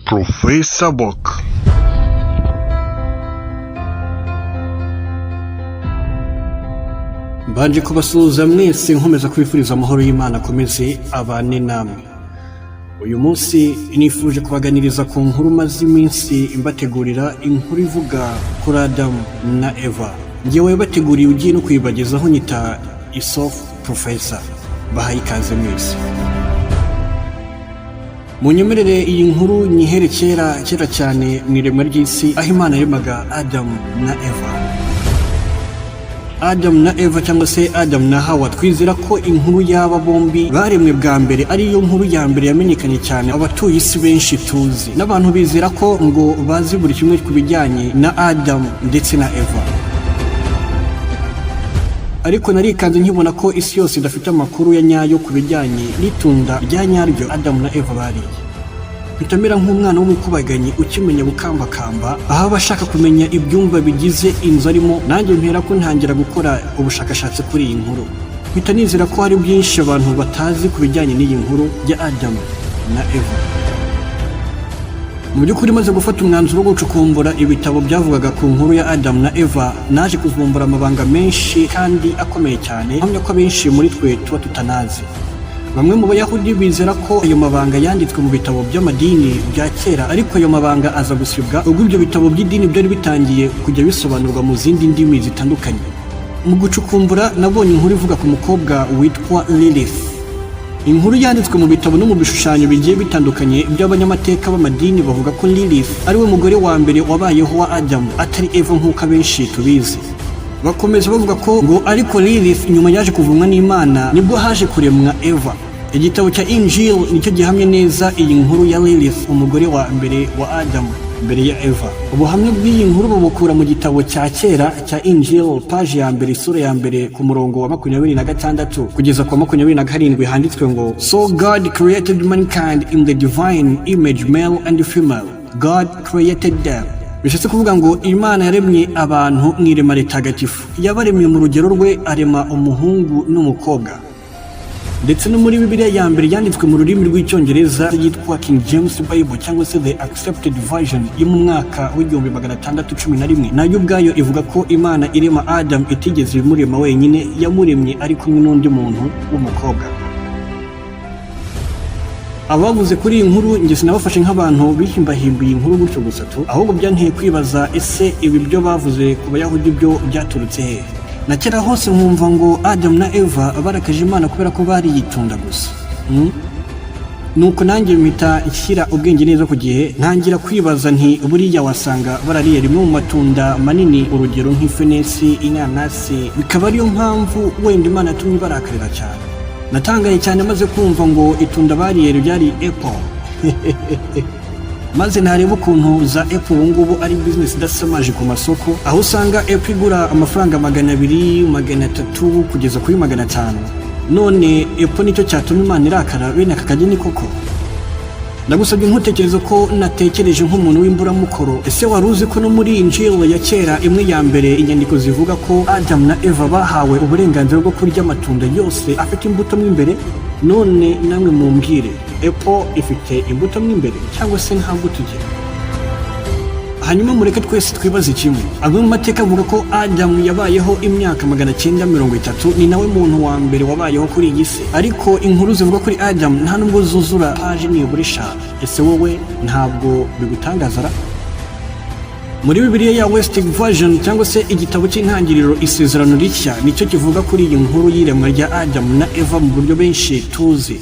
Professor Bock. Mbanje kubasuhuza mwese, nkomeza kwifuriza amahoro y'Imana akomeze abane namwe. Uyu munsi nifuje kubaganiriza ku nkuru maze iminsi imbategurira, inkuru ivuga kuri Adamu na Eva. Ngewe bateguriye ugiye no kuyibagezaho nyita Isofu Professor. Bahaye ikaze mwese. Munyemerere iyi nkuru nyihere kera kera cyane mu iremwa ry'isi, aho Imana yaremaga Adamu na Eva. Adamu na Eva cyangwa se Adamu na Hawa, twizera ko inkuru y'aba bombi baremwe bwa mbere ariyo nkuru ya mbere yamenyekanye cyane abatuye isi benshi tuzi, n'abantu bizera ko ngo bazi buri kimwe ku bijyanye na Adamu ndetse na Eva. Ariko narikanze nkibona ko isi yose idafite amakuru ya nyayo ku bijyanye n'itunda rya nyaryo Adamu na Eva bariye. Mpita mera nk'umwana w'umukubaganyi ukimenya gukambakamba, aho aba ashaka kumenya ibyumba bigize inzu arimo. Nanjye mpera ko ntangira gukora ubushakashatsi kuri iyi nkuru. Mpita nizera ko hari byinshi abantu batazi ku bijyanye n'iyi nkuru ya Adamu na Eva. Mu by'ukuri, maze gufata umwanzuro wo gucukumbura ibitabo byavugaga ku nkuru ya Adamu na Eva, naje kuvumbura amabanga menshi kandi akomeye cyane, mpamya ko abenshi muri twe tuba tutanazi. Bamwe mu Bayahudi bizera ko ayo mabanga yanditswe mu bitabo by'amadini bya kera, ariko ayo mabanga aza gusibwa ubwo ibyo bitabo by'idini byari bitangiye kujya bisobanurwa mu zindi ndimi zitandukanye. Mu gucukumbura nabonye inkuru ivuga ku mukobwa witwa Lilith. Inkuru yanditswe mu bitabo no mu bishushanyo bigiye bitandukanye by'abanyamateka b'amadini bavuga ko Lilith ari we mugore wa mbere wabayeho wa Adamu, atari Eva nk'uko abenshi tubizi. Bakomeza bavuga ko ngo ariko Lilith nyuma yaje kuvumwa n'Imana, nibwo haje kuremwa Eva. Igitabo cya Injil nicyo gihamya neza iyi nkuru ya Lilith, umugore wa mbere wa Adamu mbere ya Eva. Ubuhamya bw'iyi nkuru bubukura mu gitabo cya kera cya Injil, paji ya mbere, isura ya mbere, ku murongo wa 26 kugeza ku wa 27, handitswe ngo: "So God created mankind in the divine image, male and female God created them." Bishatse kuvuga ngo Imana yaremye abantu mu irema ritagatifu, yabaremye mu rugero rwe, arema umuhungu n'umukobwa. Ndetse no muri Bibiliya ya mbere yanditswe mu rurimi rw'Icyongereza yitwa King James Bible cyangwa se The Accepted Version yo mu mwaka w'1611, nayo ubwayo ivuga ko Imana irema Adam itigeze imurema wenyine, yamuremye ari kumwe n'undi muntu w'umukobwa. Abavuze kuri iyi nkuru njye sinabafashe nk'abantu bihimbahimbiye inkuru gutyo gusa tu, ahubwo byanteye kwibaza: ese ibi byo bavuze ku Bayahudi byo byaturutse hehe? Na kera hose nkumva ngo Adamu na Eva barakaje Imana kubera ko bariyitunda gusa. Nuko nanjye mpita nshyira ubwenge neza ku gihe, ntangira kwibaza nti: buriya wasanga barariye rimwe mu matunda manini, urugero nk'ifenesi, inanasi, bikaba ariyo mpamvu wenda Imana yatumye barakarira cyane. Natangaye cyane maze kumva ngo itunda bariye ryari apple, maze ntareba ukuntu za apple ubu ngubu ari business idasamaje ku masoko, aho usanga apple igura amafaranga 200, 300 kugeza kuri 500. None apple nicyo cyatuma Imana irakara bene aka kageni koko? Ndagusabye ntutekereze ko natekereje nk'umuntu w'imburamukoro. Ese wari uzi ko no muri Injil ya kera imwe ya mbere, inyandiko zivuga ko Adamu na Eva bahawe uburenganzira bwo kurya amatunda yose afite imbuto mo imbere? None namwe mumbwire, apple ifite imbuto mo imbere cyangwa se nta mbuto igira? Hanyuma mureke twese twibaze kimwe. Amwe mu mateka avuga ko Adamu yabayeho imyaka 930, ni nawe muntu wa mbere wabayeho kuri iyi si, ariko inkuru zivuga kuri Adamu nta nubwo zuzura paji nibura 5. Ese wowe ntabwo bigutangaza ra? Muri Bibiliya ya West Version cyangwa se igitabo cy'Intangiriro, Isezerano Rishya, nicyo kivuga kuri iyi nkuru y'iremwa rya Adamu na Eva mu buryo benshi tuzi.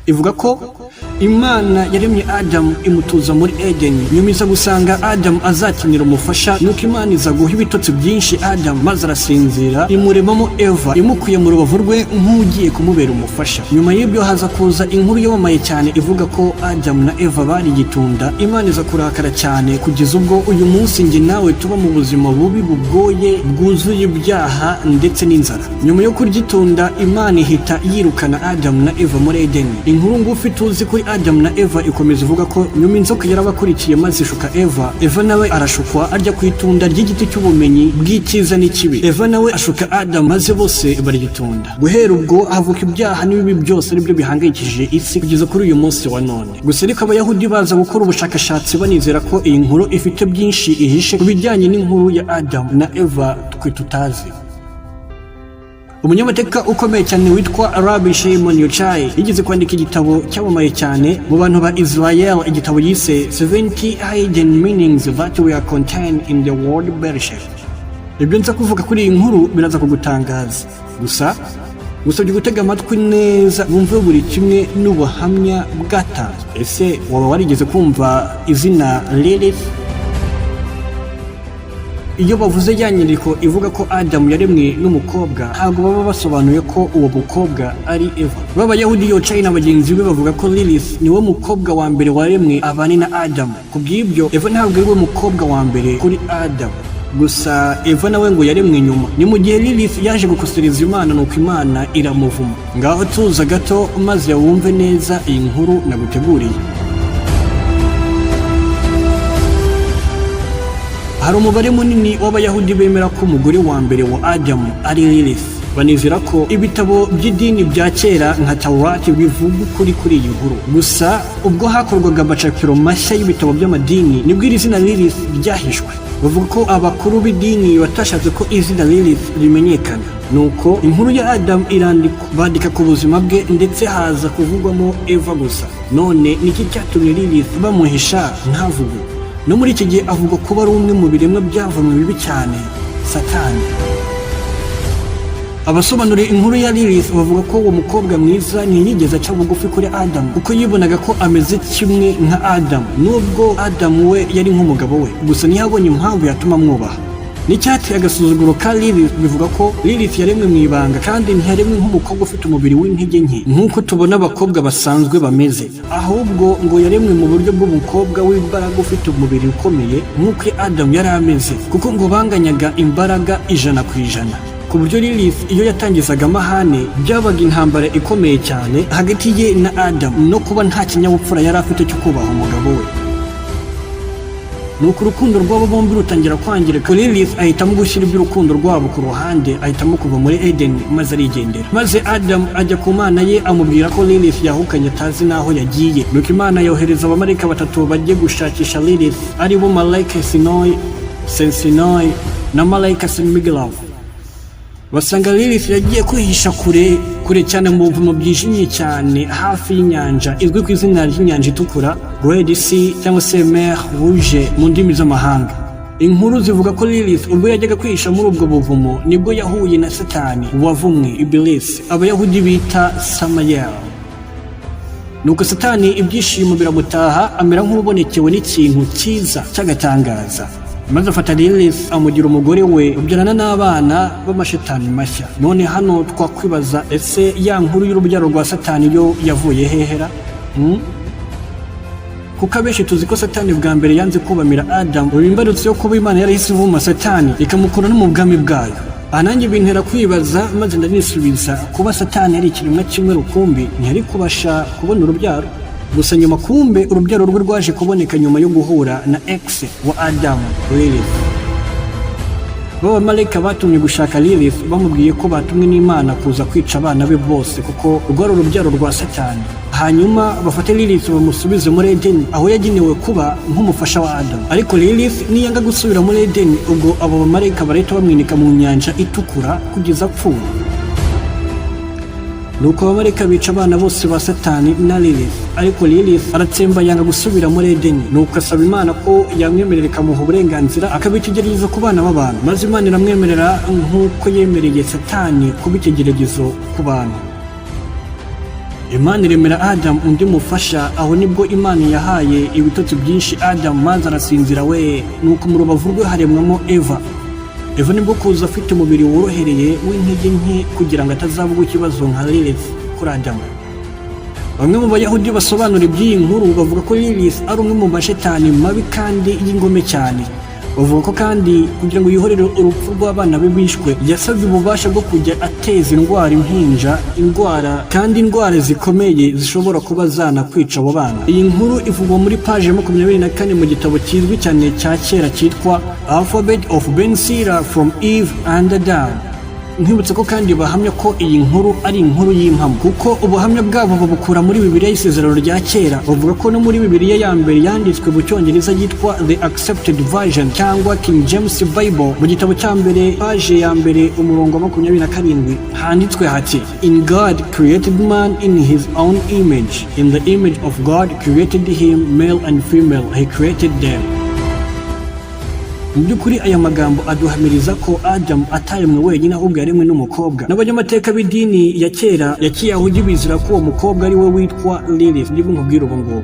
Ivuga ko Imana yaremye Adamu imutuza muri Edeni, nyuma iza gusanga Adamu azakenera umufasha. Nuko Imana iza guha ibitotsi byinshi Adamu maze arasinzira, imuremamo Eva imukuye mu rubavu rwe nk'ugiye kumubera umufasha. Nyuma y'ibyo haza kuza inkuru yamamaye cyane ivuga ko Adamu na Eva bari igitunda, Imana iza kurakara cyane kugeza ubwo uyu munsi njye nawe tuba mu buzima bubi bugoye bwuzuye ibyaha ndetse n'inzara. Nyuma yo kurya itunda, Imana ihita yirukana Adamu na Eva muri Edeni. Inkuru ngufi tuzi kuri Adamu na Eva ikomeza ivuga ko nyuma inzoka yarabakurikiye maze ishuka Eva. Eva nawe arashukwa, arya ku itunda ry'igiti cy'ubumenyi bw'icyiza n'ikibi. Eva nawe ashuka Adamu, maze bose barya itunda. Guhera ubwo havuka ibyaha n'ibibi byose, aribyo bihangayikishije isi kugeza kuri uyu munsi wa none. Gusa ariko Abayahudi baza gukora ubushakashatsi, banizera ko iyi nkuru ifite byinshi ihishe ku bijyanye n'inkuru ya Adamu na Eva twe tutazi. Umunyamateka ukomeye cyane witwa Rabbi Shimon Yochai yigeze kwandika igitabo cyamamaye cyane mu bantu ba Israel, igitabo yise 70 Hidden Meanings That Were Contained in the Word Bereshit. Ibyo nza kuvuga kuri iyi nkuru biraza kugutangaza, gusa gusabye gutega amatwi neza wumve buri kimwe n'ubuhamya bwatanzwe. Ese waba warigeze kumva izina Lilith? Iyo bavuze ya nyandiko ivuga ko Adamu yaremwe n'umukobwa, ntabwo baba basobanuye ko uwo mukobwa ari Eva. B'Abayahudi, Yocayi na bagenzi be bavuga ko Lilith niwe mukobwa wa mbere waremwe abane na Adamu. Ku bw'ibyo, Eva ntabwo ari we mukobwa wa mbere kuri Adamu. Gusa Eva nawe ngo yaremwe nyuma. Ni mu gihe Lilith yaje gukosereza Imana, nuko Imana iramuvuma. Ngaho tuza gato maze wumve neza iyi nkuru naguteguriye. Hari umubare munini w'Abayahudi bemera ko umugore wa mbere wa Adamu ari Lilith. Banizera ko ibitabo by'idini bya kera nka Taurati bivuga ukuri kuri iyi nkuru. Gusa ubwo hakorwaga amacapiro mashya y'ibitabo by'amadini, nibwo iri zina Lilith ryahishwe. Bavuga ko abakuru b'idini batashatse ko izina Lilith rimenyekana. Nuko inkuru ya Adamu irandikwa, bandika ku buzima bwe, ndetse haza kuvugwamo Eva gusa. None niki cyatumye Lilith bamuhisha ntavugwe? No muri iki gihe avugwa kuba ari umwe mu biremwa byavumwe bibi cyane, Satani. Abasobanura inkuru ya Lilith bavuga ko uwo mukobwa mwiza ntiyigeze aca bugufi kuri Adamu, kuko yibonaga ko ameze kimwe nka Adamu, nubwo Adamu we yari nk'umugabo we. Gusa ntiyabonye impamvu yatuma amwubaha. N'icyateye agasuzuguro ka Lilith, bivuga ko Lilith yaremwe mu ibanga, kandi ntiyaremwe nk'umukobwa ufite umubiri w'intege nke nk'uko tubona abakobwa basanzwe bameze, ahubwo ngo yaremwe mu buryo bw'umukobwa w'imbaraga, ufite umubiri ukomeye nk'uko Adamu yari ameze, kuko ngo banganyaga imbaraga 100%, ku buryo Lilith iyo yatangizaga amahane byabaga intambara ikomeye cyane hagati ye na Adamu, no kuba nta kinyabupfura yari afite cyo kubaha umugabo we. Nuko urukundo rwabo bombi rutangira kwangirika. Lilith ahitamo gushyira iby'urukundo rwabo ku ruhande, ahitamo kuva muri Eden maze arigendera. Maze Adam ajya ku Mana ye, amubwira ko Lilith yahukanye, atazi n'aho yagiye. Nuko Imana yohereza abamarayika batatu bajye gushakisha Lilith, ari bo malayika Sinoy, Sensinoy na malayika Senmiglav. Basanga Lilith yagiye kwihisha kure kure cyane mu buvumo byijimye cyane, hafi y'inyanja izwi ku izina ry'Inyanja Itukura, Red Sea cyangwa se Mer Rouge mu ndimi z'amahanga. Inkuru zivuga ko Lilith ubwo yajyaga kwihisha muri ubwo buvumo, nibwo yahuye na Satani wavumwe, Ibilisi, Abayahudi bita Samayel. Nuko Satani ibyishimo biramutaha, amera nk'ubonekewe n'ikintu cyiza cy'agatangaza, maze afata Lilith amugira umugore we, babyarana n'abana b'amashetani mashya. None hano twakwibaza: ese ya nkuru y'urubyaro rwa Satani yo yavuye hehera, Kuko abenshi tuzi ko Satani bwa mbere yanze kubamira Adamu, ubu imbarutso yo kuba Imana yarahise ivuma Satani ikamukura no mu bwami bwayo. Aha nanjye bintera kwibaza, maze ndanisubiza: kuba Satani yari ikiremwa kimwe rukumbi, ntiyari kubasha kubona urubyaro. Gusa nyuma kumbe urubyaro rwe rwaje kuboneka nyuma yo guhura na ex wa Adamu, Lilith. B'abamarayika batumye gushaka Lilith bamubwiye ko batumwe n'Imana kuza kwica abana be bose, kuko rwari urubyaro rwa Satani, hanyuma bafate Lilith bamusubize muri Edeni aho yagenewe kuba nk'umufasha wa Adamu. Ariko Lilith niyanga gusubira muri Edeni, ubwo abo bamarayika barahita bamwinika mu Nyanja Itukura kugeza apfuye. Nuko abamarayika bica abana bose ba Satani na Lilith, ariko Lilith aratsemba, yanga gusubira muri Edeni. Nuko asaba Imana ko yamwemerera, ikamuha uburenganzira akaba ikigeragezo ku bana b'abantu, maze Imana iramwemerera nk'uko yemereye Satani kuba ikigeragezo ku bantu. Imana iremera Adamu undi mufasha. Aho nibwo Imana yahaye ibitotsi byinshi Adamu, maze arasinzira we. Nuko mu rubavu rwe haremwamo Eva. Eva nibwo kuza afite umubiri worohereye w'intege nke, kugira ngo atazavuga ikibazo nka Lilith kuri Adamu. Bamwe mu Bayahudi basobanura iby'iyi nkuru bavuga ko Lilith ari umwe mu mashetani mabi kandi y'ingome cyane. Bavuga ko kandi kugira ngo yihorere urupfu rw'abana be bishwe, yasabye ububasha bwo kujya ateza indwara impinja, indwara kandi indwara zikomeye zishobora kuba zanakwica abo bana. Iyi nkuru ivugwa muri paji ya 24 mu gitabo kizwi cyane cya kera cyitwa Alphabet of Ben Sira from Eve and Adam. Nkwibutsa ko kandi bahamya ko iyi nkuru ari inkuru y'impamo, kuko ubuhamya bwabo babukura muri Bibiliya y'Isezerano rya Kera. Bavuga ko no muri Bibiliya ya mbere yanditswe mu Cyongereza yitwa The Accepted Version cyangwa King James Bible, mu gitabo cya mbere, paje ya mbere, umurongo wa 27, handitswe hati: "In God created man in his own image. In the image of God created him, male and female he created them." Mu by'ukuri aya magambo aduhamiriza ko Adamu ataremwe wenyine, ahubwo yaremwe n'umukobwa. N'abanyamateka b'idini ya kera ya Kiyahudi bizera ko uwo mukobwa ari we witwa Lilith. Ndimo nkubwira ubu ngubu,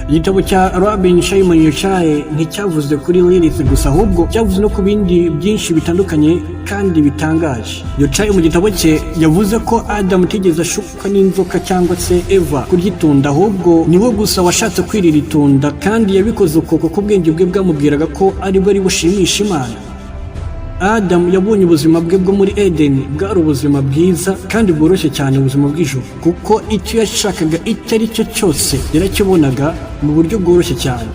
igitabo cya Rabbi Shimon Yochai nticyavuze kuri Lilith gusa, ahubwo cyavuze no ku bindi byinshi bitandukanye kandi bitangaje. Yochai mu gitabo cye yavuze ko Adamu atigeze ashukwa n'inzoka cyangwa se Eva kurya itunda, ahubwo niwe gusa washatse kwirira itunda, kandi yabikoze uko kuko ubwenge bwe bwamubwiraga ko aribwo ari bushimisha Imana. Adamu yabonye ubuzima bwe bwo muri Edeni bwari ubuzima bwiza kandi bworoshye cyane, ubuzima bw'ijuru, kuko icyo yashakaga icyo ari cyo cyose yarakibonaga mu buryo bworoshye cyane.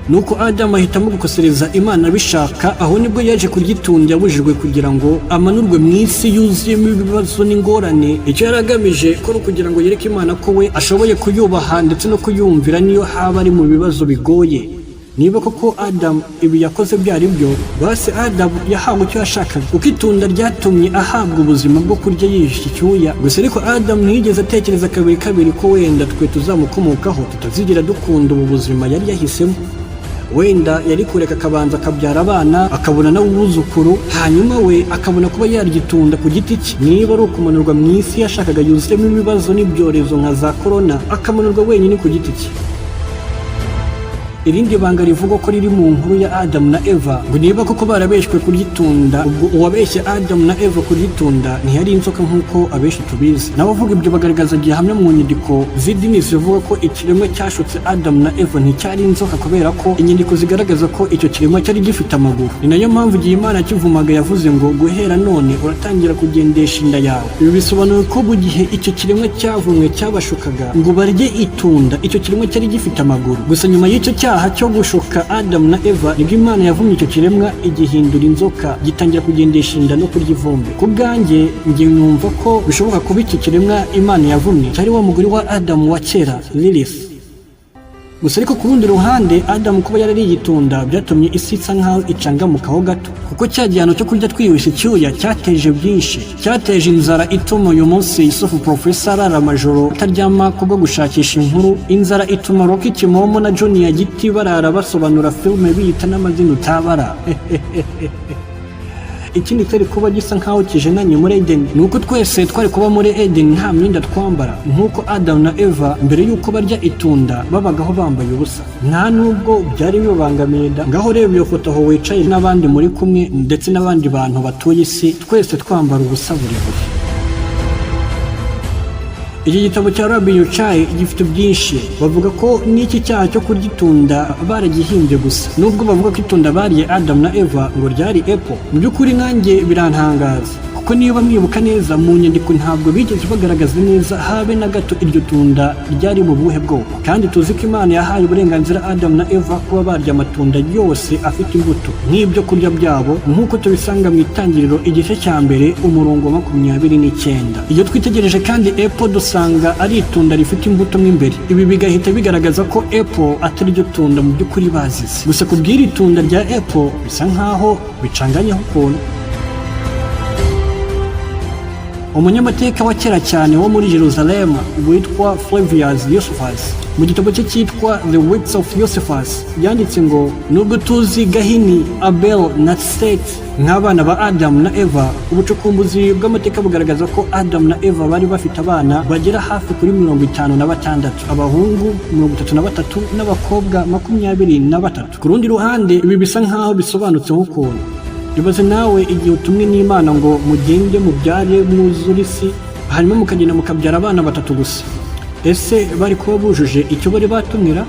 Nuko Adamu ahitamo gukosereza Imana abishaka. Aho nibwo yaje kurya itunda yabujijwe kugira ngo amanurwe mu isi yuzuyemo ibibazo n'ingorane. Icyo yari agamije ko ari ukugira ngo yereke Imana ko we ashoboye kuyubaha ndetse no kuyumvira niyo haba ari mu bibazo bigoye. Niba koko Adamu ibi yakoze byari byo, basi Adamu yahawe icyo yashakaga, kuko itunda ryatumye ahabwa ubuzima bwo kurya yiyushye icyuya gusa. Ariko Adamu ntiyigeze atekereza kabiri kabiri ko wenda twe tuzamukomokaho tutazigera dukunda ubu buzima yari yahisemo. Wenda yari kureka akabanza akabyara abana, akabona n'abuzukuru, hanyuma we akabona kuba yarya itunda ku giti cye. Niba ari ukumanurwa mu isi yashakaga yuzuyemo ibibazo n'ibyorezo nka za korona, akamanurwa wenyine ku giti cye. Irindi banga rivugwa ko riri mu nkuru ya Adamu na Eva, ngo niba koko barabeshywe kurya itunda, ubwo uwabeshye Adamu na Eva kurya itunda ntiyari inzoka nk'uko abenshi tubizi. N'abavuga ibyo bagaragaza gihamya mu nyandiko z'idini zivuga ko ikiremwa cyashutse Adamu na Eva nticyari inzoka, kubera ko inyandiko zigaragaza ko icyo kiremwa cyari gifite amaguru. Ni nayo mpamvu igihe Imana kivumaga yavuze ngo: "Guhera none uratangira kugendesha inda yawe." Ibi bisobanuye ko mu gihe icyo kiremwa cyavumwe cyabashukaga ngo barye itunda, icyo kiremwa cyari gifite amaguru. Gusa nyuma y'icyo cyaha cyo gushuka Adamu na Eva, nibwo Imana yavumye icyo kiremwa, igihindura inzoka, gitangira kugendesha inda no kurya ivumbi. Ku bwanjye njye numva ko bishoboka kuba icyo kiremwa Imana yavumye cyari wa mugore wa Adamu wa kera, Lilith. Gusa ariko ku rundi ruhande, Adamu kuba yarariye itunda byatumye isi isa nkaho icangamukaho gato, kuko cya gihano cyo kurya twiyushye icyuya cyateje byinshi. Cyateje inzara ituma uyu munsi Yusufu Profesa arara amajoro ataryama kubwo gushakisha inkuru, inzara ituma Rocky Kimomo na Junior Giti barara basobanura filime biyita n'amazina utabara. Ikindi cyari kuba gisa nkaho kijenanye muri Eden ni uko twese twari kuba muri Eden nta myenda twambara, nk'uko Adamu na Eva mbere y'uko barya itunda babagaho bambaye ubusa, nta nubwo byari bibabangamiye da. Ngaho reba iyo foto aho wicaye n'abandi muri kumwe ndetse n'abandi bantu batuye isi, twese twambara ubusa buri buri. Iki gitabo cya Rabbi Yochai gifite byinshi. Bavuga ko n'iki cyaha cyo kurya itunda baragihimbye gusa, nubwo bavuga ko itunda bariye Adam na Eva ngo ryari apple. Mu by'ukuri nanjye birantangaza, kuko niba mwibuka neza mu nyandiko ntabwo bigeze bagaragaza neza habe na gato iryo tunda ryari mu buhe bwoko, kandi tuzi ko Imana yahaye uburenganzira Adam na Eva kuba barya amatunda yose afite imbuto nk'ibyo kurya byabo, nk'uko tubisanga mu Itangiriro igice cya mbere, umurongo wa 29. Iyo twitegereje kandi apple, dusanga ari itunda rifite imbuto mo imbere. Ibi bigahita bigaragaza ko apple atari ryo tunda mu by'ukuri bazize. Gusa ku bw'iri tunda rya apple bisa nkaho bicanganyeho ukuntu. Umunyamateka wa kera cyane wo muri Jerusalem witwa Flavius Josephus, mu gitabo cye cyitwa The Works of Josephus, yanditse ngo nubwo tuzi Gahini, Abel na Seth nk'abana ba Adam na Eva, ubucukumbuzi bw'amateka bugaragaza ko Adam na Eva bari bafite abana bagera hafi kuri 56, abahungu 33 n'abakobwa 23. Ku rundi ruhande, ibi bisa nkaho bisobanutse nk'ukuntu. Ibaze nawe igihe utumwe n'Imana ngo mugende mubyare mwuzure isi, hanyuma mukagenda mukabyara abana batatu gusa. Ese bari kuba bujuje icyo bari batumwira?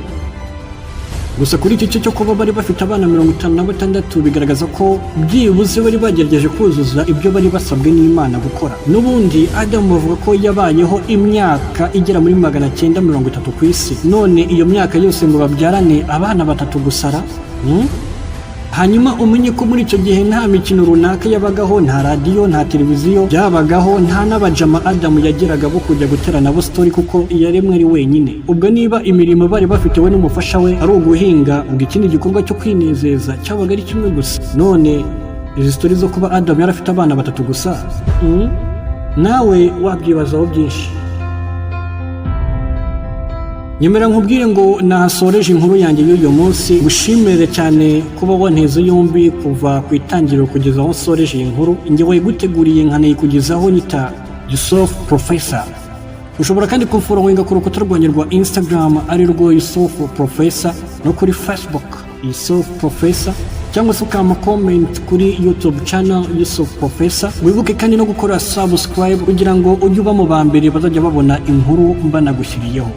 Gusa kuri iki cyo kuba bari bafite abana 56, bigaragaza ko byibuze bari bagerageje kuzuza ibyo bari basabwe n'Imana gukora. N'ubundi Adamu bavuga ko yabayeho imyaka igera muri 930 ku isi. None iyo myaka yose ngo babyarane abana batatu gusara? Hanyuma umenye ko muri icyo gihe nta mikino runaka yabagaho, nta radiyo, nta televiziyo byabagaho, nta n'abajama Adamu yageraga bo kujya gutera nabo story, kuko yaremwe ari wenyine. Ubwo niba imirimo bari bafite we n'umufasha we ari uguhinga, ubwo ikindi gikorwa cyo kwinezeza cyabaga ari kimwe gusa. None izi story zo kuba Adamu yari afite abana batatu gusa, Nawe wabyibazaho byinshi. Nyemera nkubwire ngo nahasoreje inkuru yanjye y'uyu munsi. Gushimire cyane kuba wanteze yombi kuva ku itangiriro kugeza aho nsoreje iyi nkuru. Njye wayiguteguriye nkanayikugezaho nita Yusuf Professor. Ushobora kandi kumfollowinga ku rukuta rwanjye rwa Instagram, ari rwo Yusuf Professor, no kuri Facebook Yusuf Professor, cyangwa se ukampa comment kuri YouTube channel Yusuf Professor. Wibuke kandi no gukora subscribe kugira ngo ujye uba mu ba mbere bazajya babona inkuru mbanagushyiriyeho.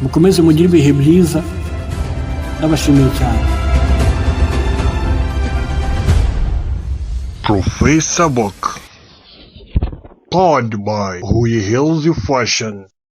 Mukomeze mugire ibihe byiza, ndabashimiye cyane. Professor Book. Powered by Huye Hills Fashion.